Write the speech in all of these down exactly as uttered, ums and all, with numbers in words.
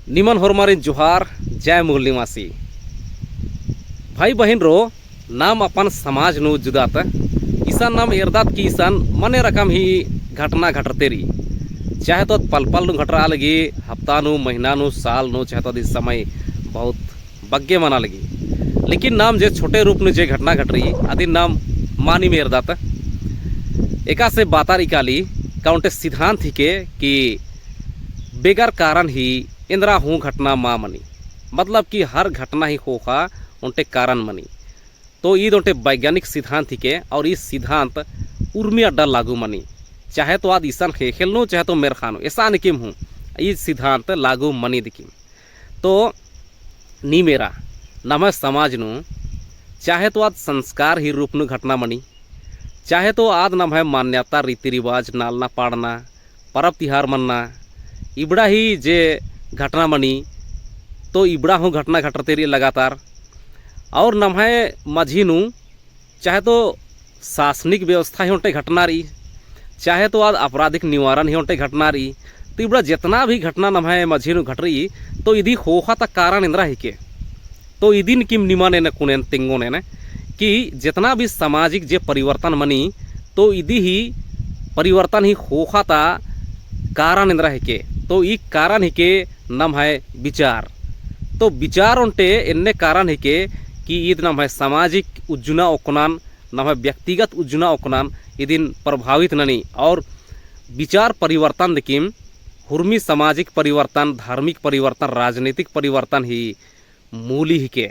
निमन होरमारिन जोहार, जय मूल निवासी। भाई बहिन रो, नाम अपन समाज नू जुदात, इसन नाम एरदात कि इसन मने रकम ही घटना घटरते रई। चाहे तो अद पल पल नू घटरा लगी, हफ्ता नू, महीना नू, साल नू, चाहे तो अदी समय बहुत बग्गे मना लगी। लेकिन नाम जे छोटे रूप नू जे घटना घटरई, अदिन नाम मानिम एरदात। एकासे बातार इकाली, का ओन्टे सिद्धांत हिके कि बेगर कारण ही एन्दरा हूँ घटना मा मनी। मतलब कि हर घटना ही ख़ोख़ा ओन्टे कारण मनी। तो ईद ओन्टे वैज्ञानिक सिद्धांत हिके और ई सिद्धांत उर्मी अड्डा लागू मनी। चाहे तो आद इसन ख़ेख़ेल नू, चाहे तो मेर्ख़ा नू, एसा निकिम हूँ ई सिद्धांत लागू मनी दिकिम। तो नीम एरा, नम्है समाज नू चाहे तो आद संस्कार ही रूप नू घटना मनी, चाहे तो आद नम्है मान्यता, रीति रिवाज, नालना पाड़ना, परब तिहार मन्ना, इबड़ा ही जे घटना मनी, तो इबड़ा हूँ घटना घटरते रई लगातार। और नम्है मझी नू चाहे तो सासनिक व्यवस्था ही ओन्टे घटना रई, चाहे तो आद आपराधिक निवारण ही ओन्टे घटना रई, तो इबड़ा जेतना भी घटना नम्है मझी नू घटरई, तो इदी ख़ोख़ा ता कारण एन्दरा हिके। तो इदिन किम निमन एन कुनेन तेंगोन एन कि जेतना भी सामाजिक जे परिवर्तन मनी, तो इदी ही परिवर्तन ही ख़ोख़ा ता कारण एन्दरा हिके। तो ई कारण हिके नम्है विचार। तो विचार ओन्टे एन्ने कारण हिके कि ईद नम्है सामाजिक उज्जना ओक्कनन, नम्है व्यक्तिगत उज्जना ओक्कनन इदिन प्रभावित ननी। और विचार परिवर्तन दिकिम हुर्मी सामाजिक परिवर्तन, धार्मिक परिवर्तन, राजनीतिक परिवर्तन ही मूली हिके।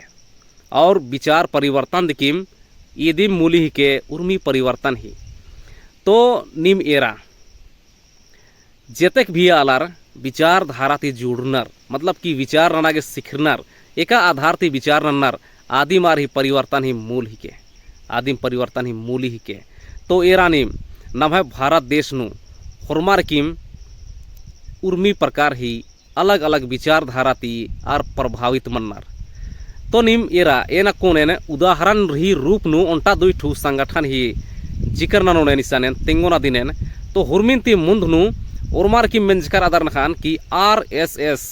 और विचार परिवर्तन दिकिम ईदिम मूली हिके उर्मी परिवर्तन ही। तो नीम एरा जेतेक भी आलर विचारधारा ती जुड़नर, मतलब कि विचार नना गे सिखरनर, एका आधार ती विचार नन्नर, आदिम आर ही परिवर्तन ही मूल हिके, आदिम परिवर्तन ही मूली हिके। तो एरा नीम नम्है भारत देश नू होरमर किम उर्मी प्रकार ही अलग-अलग विचारधारा ती आर प्रभावित मन्नर। तो नीम एरा एन अक्कुन एन उदाहरण ही रूप नू ओन्टा दुई ठू संगठन ही जिकर ननोन एन इसन एन तेंगोना दिनेन। तो हुरमिन ती मुन्ध नू ओर्मर किम मेंजकर अदर नखान कि आरएसएस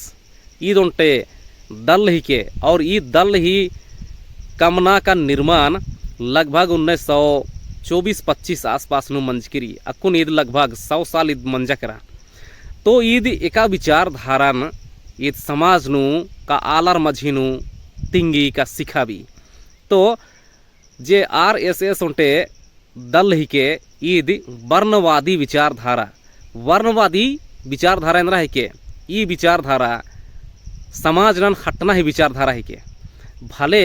ईद ओन्टे दल हिके और ई दल ही कमना का निर्माण लगभग उन्नीस सौ चौबीस पच्चीस आसपास नू मंजकी रई। अक्कुन ईद लगभग सौ साल ईद मंजा केरा। तो ईद एका विचारधारन ईद समाज नू का आलर मझी नू तिंगी का सिखाबी। तो जे आरएसएस ओन्टे दल हिके ईद वर्णवादी विचारधारा, वर्णवादी विचारधारा एन्दरा हिके, ई विचारधारा समाज नन खटना ही विचारधारा हिके। भले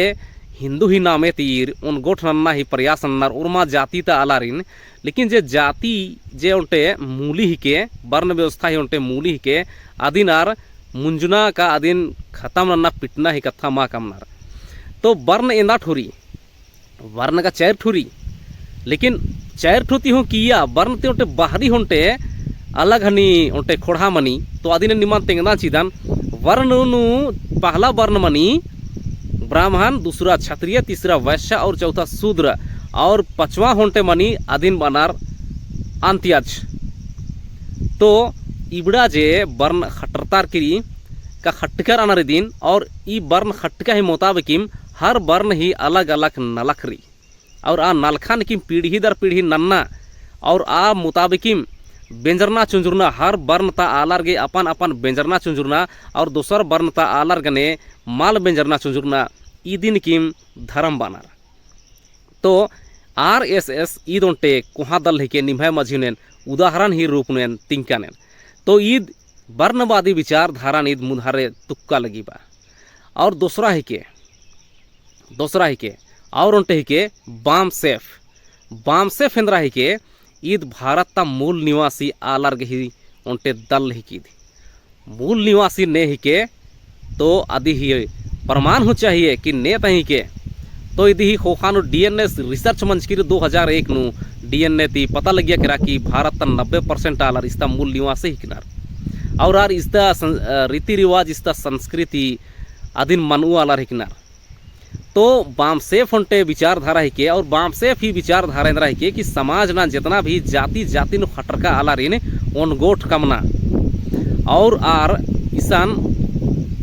हिन्दू ही नामे तीर ओनगोठ नन्ना ही प्रयास नन्नर ओर्मा जाति ता आलारिन, लेकिन जे जाति जे ओन्टे मूली हिके, वर्ण व्यवस्था ही ओन्टे मूली हिके, अदिन आर मुंजना का अदिन खतम नन्ना पिटना ही कत्था मा कमनर। तो वर्ण एन्दा ठुरी, वर्ण का चैर ठुरी, लेकिन चैर ठुती हूँ किया वर्ण ती ओन्टे बहरी ओन्टे अलग हनी ओन्टे खोड़हा मनी, तो अदिन निमन तेंगना चिदन वर्ण नू पहला वर्ण मनी ब्राह्मण, दूसरा क्षत्रिय, तीसरा वैश्य और चौथा शूद्र और पचवा होन्टे मनी अदिन बअनर अंत्यज। तो इबड़ा जे वर्ण खटरतार किरी का खटकर अनर इदिन और ई वर्ण खटका ही मोताबिकिम हर वर्ण ही अलग-अलग नलख रई। और आ नलखन किम पीढ़ी दर पीढ़ी नन्ना और आ मुताबिकिम बेंजरना चुंजुरना, हर वर्ण ता आलर गे अपन अपन बेंजरना चुंजुरना और दोसर वर्ण ता आलर गने मल बेंजरना चुंजुरना, इदिन किम धरम बअनर। तो आरएसएस ईद ओन्टे कोहाँ दल हिके निम्है मझी नू एन उदाहरण ही रूप नू एन तिंकन एन। तो ईद वर्णवादी विचारधारा नू ईद मुधारे तुक्का लगी बा। और दोसरा हिके, दोसरा हिके, और ओन्टे हिके बामसेफ। बामसेफ एन्दरा हिके, ईद भारत ता मूल निवासी आलर गे ही ओन्टे दल हिके ईद। मूल निवासी ने हिके, तो अदी ही प्रमाण हूँ चाहिए कि ने तहीं हिके। तो इदी ही खोखा नू डीएनए research मंजकी रई दो हजार एक नू, डीएनए ती पता लगिया केरा कि भारत ता नब्बे percent आलर इस्ता मूल निवासी हिकनर। और आर इस्ता सं-, अ, रीति रिवाज, इस्ता संस्कृति अदिन मनऊ आलर हिकनर। तो बामसेफ ओन्टे विचारधारा हिके, और बामसेफ ही विचारधारा एन्दरा हिके कि समाज ना जेतना भी जाति जाति नू खटरका आलारिन ओनगोठ कमना, और आर इसन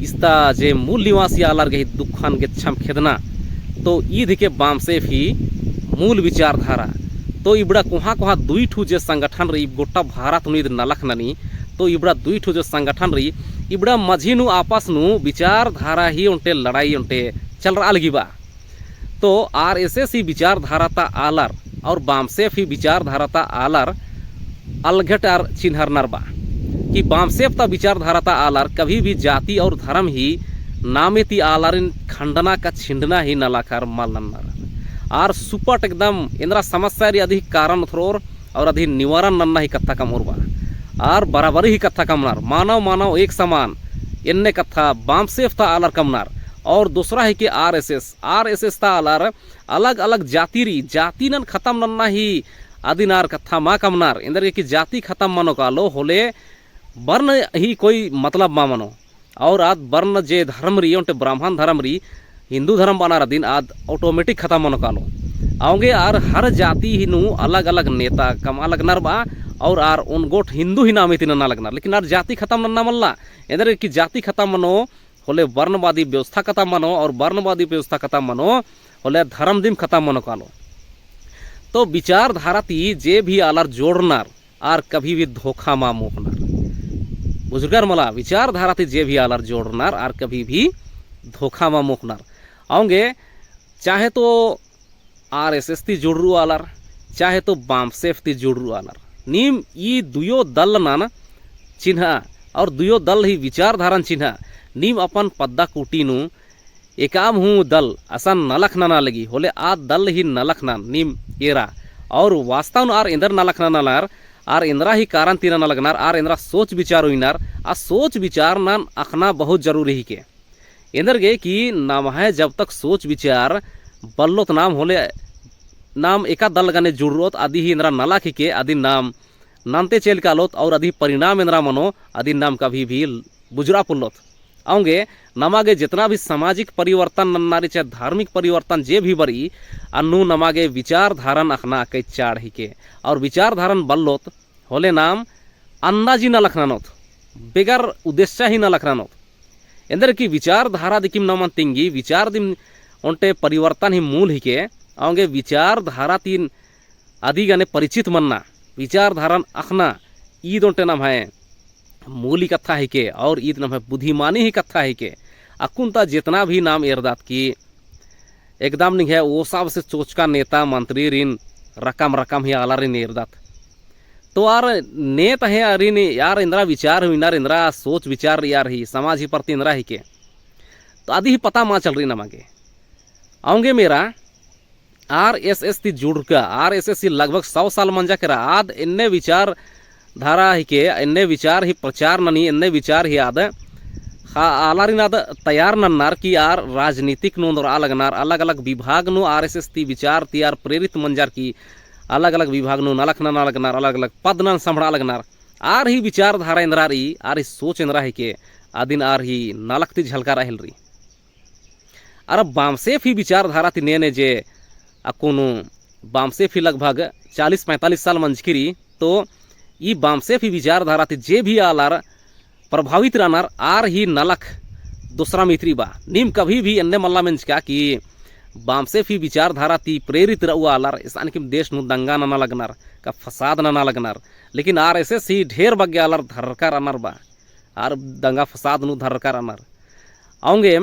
इस्ता जे मूल निवासी आलर गही दुखन गेच्छम खेदना, तो ईद हिके बामसेफ ही मूल विचारधारा। तो इबड़ा कोहाँ कोहाँ दुई ठू जे संगठन रई, गोट्टा भारत नू ईद नलख ननी, तो इबड़ा दुई ठू जे संगठन रई, इबड़ा मझी नू आपस नू विचारधारा ही ओन्टे लड़ाई ओन्टे चलरआ लगी बा। तो आरएसएस ही विचारधारा ता आलर और बामसेफ ही विचारधारा ता आलर अलगेट आर चिन्हरनर बा कि बामसेफ ता विचारधारा ता आलर कभी भी जाति और धर्म ही नामे ती आलारिन खंडना का छिंडना ही नलख आर मल नन्नर। आर सुपट एकदम एन्दरा समस्या रई अदी ही कारण उथरोर और अदी ही निवारण नन्ना ही कत्था कमओर बा। आर बराबरी ही कत्था कमनर, मानव मानव एक समान, एन्ने कत्था बामसेफ ता आलर कमनर। और दूसरा हिके आरएसएस, आरएसएस ता आलर अलग अलग जाति रई, जाति नन खतम नन्ना ही अदिन आर कत्था मा कमनर। एन्देरगे कि जाति खतम मनो कालो होले बर्न ही कोई मतलब मा मनो। और आद बर्न जे धर्म रई, ओन्टे ब्राह्मण धर्म रई, हिन्दू धर्म बअनर अदिन आद automatic खतम मनो कालो। औंगे आर हर जाति ही नू अलग अलग नेता कमआ लगनर बा। और आर ओन गोट हिन्दू ही नामे ती नन्ना लगनर, लेकिन आर जाति खतम नन्ना मल्ला। एन्देरगे कि जाति खतम मनो होले वर्णवादी व्यवस्था खतम मनो, और वर्णवादी व्यवस्था खतम मनो होले धर्म दिम खतम मनो कालो। तो विचारधारा ती जे भी आलर जोड़नर, आर कभी भी धोखा मा मोख़नर। बुझुरगर मला, विचारधारा ती जे भी आलर जोड़नर, आर कभी भी धोखा मा मोख़नर। औंगे चाहे तो आरएसएस ती जुड़रु आलर, चाहे तो बामसेफ ती जुड़रु आलर। नीम ई दुयो दल नन चिन्हा और दुयो दल ही विचारधारन चिन्हा। नीम अपन पद्दा कुटी नू एकाम हूँ दल असन नलख नना लगी, होले आ दल ही नलख नन नीम एरा। और वास्तव नू आर एन्दर नलख नना लर, आर एन्दरा ही कारण ती नना लगनर, आर एन्दरा सोच विचार उइनर, आ सोच विचार नन अख़ना बहुत जरूरी हिके। एन्देरगे कि नम्है जब तक सोच विचार बल्लोत नाम होले, नाम एका दल गने जुड़रोत, अदी ही एन्दरा नलख हिके, अदी नाम नन्ते चेल कालोत और अदी परिणाम एन्दरा मनो, अदी नाम कभी भी बुझुरा पोल्लोत। औंगे नमा गे जेतना भी सामाजिक परिवर्तन नन्ना रई, चाहे धार्मिक परिवर्तन जे भी बरई, अन्नु नमा गे विचारधारन अख़ना अकय चाड़ हिके। और विचारधारन बल्लोत होले नाम अन्दाजी नलख ननोत, बेगर उद्देश्य ही नलख ननोत। एन्देर कि विचारधारा दिकिम नमन तिंगी, विचार दिम ओन्टे परिवर्तन ही मूल हिके। औंगे विचारधारा ती अदी गने परिचित मन्ना, विचारधारन अख़ना, ईद ओन्टे नम्है मूली कत्था हिके और ईद नम्है बुद्धिमानी ही कत्था हिके। अक्कुन ता जेतना भी नाम एरदत कि एकदम निंग्है ओसाब से चोचका नेता मंत्री रिन रकम रकम ही आलारिन एरदत। तो आर नेत है आरिन यार एन्दरा विचार हुइनर, एन्दरा सोच विचार यार ही समाज ही प्रति एन्दरा हिके। तो अदी ही पता मा चलरई नमा गे। औंगे मेरा आरएसएस ती जुड़का, आरएसएस ही लगभग सौ साल मंजा केरा, आद एन्ने विचार धारा हिके, एन्ने विचार ही प्रचार ननी, एन्ने विचार ही आद खा-, आलारिन आद तैयार नन्नर कि आर राजनीतिक नू ओन्दरआ लगनर, अलग-अलग विभाग नू आरएसएस ती विचार ती आर प्रेरित मंजर कि अलग-अलग विभाग नू नलख नना लगनर, अलग-अलग पद नन सम्हरआ लगनर। आर ही विचारधारा एन्दरा रई, आर ही सोच एन्दरा हिके, अदिन आर ही नलख ती झलकारआ हेलरई। अरा बामसेफ ही विचारधारा ती ने ने जे अक्कुन बामसेफ ही लगभग चालीस पैंतालीस साल मंजकी रई, तो ई बामसेफ ही विचारधारा ती जे भी आलर प्रभावित रअनर, आर ही नलख दोसरा मितरी बा। नीम कभी भी एन्ने मल्ला मेंजका कि बामसेफ ही विचारधारा ती प्रेरित रऊ आलर, इसन किम देश नू दंगा नना लगनर, का फसाद नना लगनर। लेकिन आरएसएस ही ढेर बग्गे आलर धरका रअनर बा। आर दंगा फसाद नू धरका रअनर। औंगे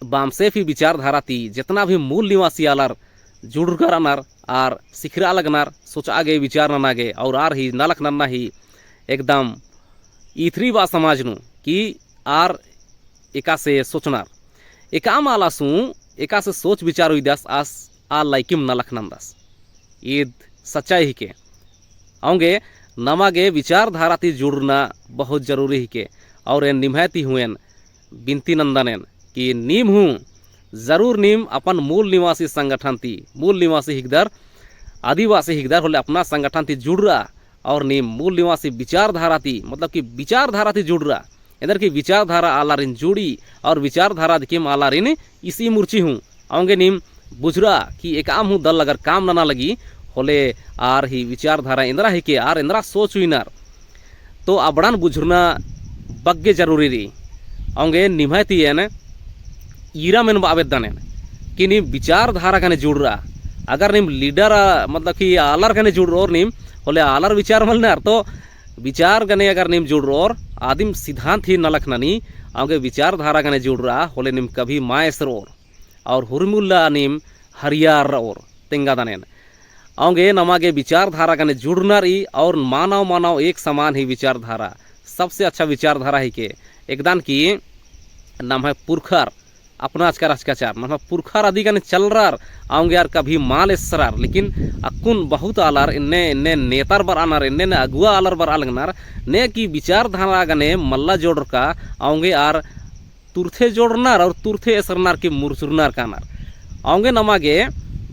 बामसेफ ही विचारधारा ती जेतना भी मूल निवासी आलर जुड़रका रअनर, आर सिखरआ लगनर, सोचआ गे, विचार नना गे, और आर ही नलख नन्ना ही एकदम इथरी बा समाज नू कि आर एकासे सोचनर। एकाम आलासु एकासे सोच विचार उइदस आस आ लइकिम नलख नन्दस। ईद सच्चाई हिके। औंगे नमा गे विचारधारा ती जुड़रना बहुत जरूरी हिके। और एन निम्है ती हूँ एन बिनती नन्दन एन कि नीम हूँ जरूर नीम अपन मूल निवासी संगठन ती, मूल निवासी हिकदर, आदिवासी हिकदर होले अपना संगठन ती जुड़रआ और नीम मूल निवासी विचारधारा ती, मतलब कि विचारधारा ती जुड़रआ। एन्देर कि विचारधारा आलारिन जुड़ी और विचारधारा दिकिम आलारिन इसई मुर्ची हूँ। औंगे नीम बुझरआ कि एकाम हूँ दल अगर काम नना लगी होले आर ही विचारधारा एन्दरा हिके, आर एन्दरा सोच उइनर। तो अबड़न बुझुरना बग्गे जरूरी रई। औंगे निम्है ती एन ईरा मेन बआ बेद्दन एन कि नीम विचारधारा गने जुड़रआ। अगर नीम leader, मतलब कि आलर गने जुड़रओर नीम, होले आलर विचार मलनर, तो विचार गने अगर नीम जुड़रओर, आदिम सिद्धांत ही नलख ननी, औंगे विचारधारा गने जुड़रआ, होले नीम कभी मा एसरओर। और हुरमी उल्ला नीम हरियार रओर, तेंगादन एन। औंगे नमा गे विचारधारा गने जुड़ना रई और मानव मानव एक समान ही विचारधारा, सबसे अच्छा विचारधारा हिके। एकदन कि नम्है पुरखर अपना अचकर अचकाचर, नम्है पुरखर अदी गने चलरर, औंगे आर कभी मल एसरर, लेकिन अक्कुन बहुत आलर एन्ने, एन्ने नेतर बरआनर, एन्ने, एन्ने अगुवा आलर बरआ लगनर, ने कि विचारधारा गने मल्ला जोड़रका, औंगे आर तुरथे जोड़रनर और तुरथे एसरनर कि मुरचुरनर कानर। औंगे नमा गे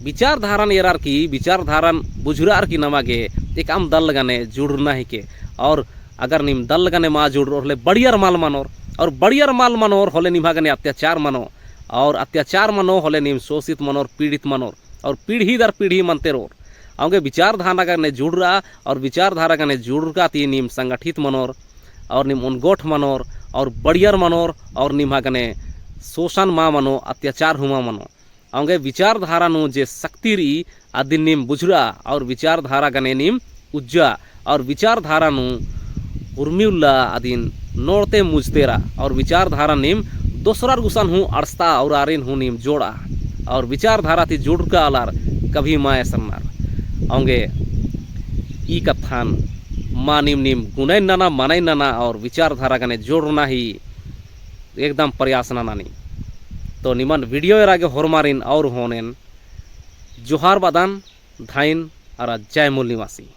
विचारधारन एरर की, विचारधारन बुझुरअर की नमा गे एकअम दल गने जुड़रना हिके। और अगर नीम दल गने मा जुड़रओर होले बड़ियर मल मनोर, और बड़ियर मल मनोर होले निम्हा गने अत्याचार मनो, और अत्याचार मनो होले नीम शोषित मनोर, पीड़ित मनोर। और पीढ़ी दर पीढ़ी मनते रओर। औंगे विचारधारा गने जुड़रआ और विचारधारा गने जुड़रका ती नीम संगठित मनोर और नीम ओनगोठ मनोर और बड़ियर मनोर और निम्हा गने शोषण मा मनो, अत्याचार हूँ मा मनो। औंगे विचारधारा नू जे शक्ति रई अदिन नीम बुझुरआ और विचारधारा गने नीम उज्जा और विचारधारा नू उर्मी उल्ला अदिन नोड़ते मुजते रआ और विचारधारा नीम दोसरार गुसन हूँ अंड़सता और आरिन हूँ नीम जोड़आ और विचारधारा ती जुड़रका आलर कभी मा एसरनर। औंगे ई कत्थन मा नीम नीम गुनैन नना, मनैन नना और विचारधारा गने जोड़रना ही एकदम प्रयास नना नी। तो निमन video एरा गे होरमारिन और होनेन जोहार बअदन, धइन अरा जय मूल निवासी।